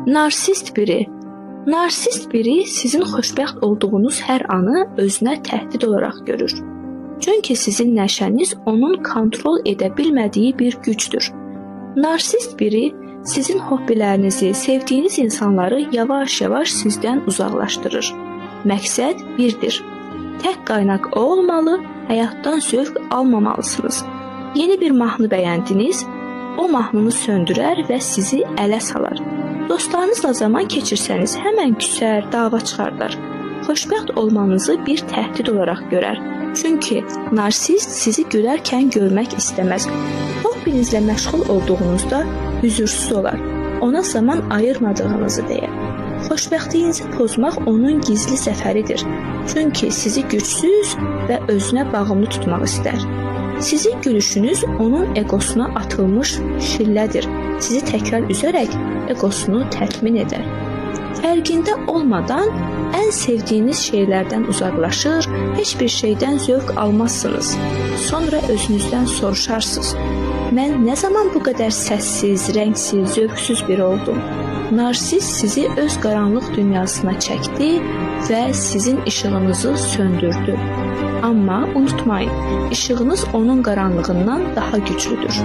Narsist biri. Narsist biri sizin xoşbəxt olduğunuz hər anı özünə təhdid olaraq görür. Çünki sizin nəşəniz onun kontrol edə bilmədiyi bir gücdür. Narsist biri sizin hobbilərinizi, sevdiyiniz insanları yavaş-yavaş sizdən uzaqlaşdırır. Məqsəd birdir. Tək qaynaq o olmalı, həyatdan zövq almamalısınız. Yeni bir mahnı bəyəndiniz, o mahnını söndürər və sizi ələ salar. Dostlarınızla zaman keçirsəniz, həmən küsər, dava çıxardar. Xoşbəxt olmanızı bir təhdid olaraq görər. Çünki narsist sizi gülərkən görmək istəməz. Hobbinizlə məşğul olduğunuzda hüzursuz olar. Ona zaman ayırmadığınızı deyər. Xoşbəxtliyinizi pozmaq onun gizli zəfəridir. Çünki sizi gücsüz və özünə bağımlı tutmaq istər. Sizin gülüşünüz onun eqosuna atılmış şillədir. Sizi təkrar üzərək eqosunu tətmin edər. Fərqində olmadan ən sevdiyiniz şeylərdən uzaqlaşır, heç bir şeydən zövq almazsınız. Sonra özünüzdən soruşarsınız: Mən nə zaman bu qədər səssiz, rəngsiz, zövqsüz biri oldum? Narsist sizi öz qaranlıq dünyasına çəkdi və sizin işığınızı söndürdü. Amma unutmayın, işığınız onun qaranlığından daha güclüdür.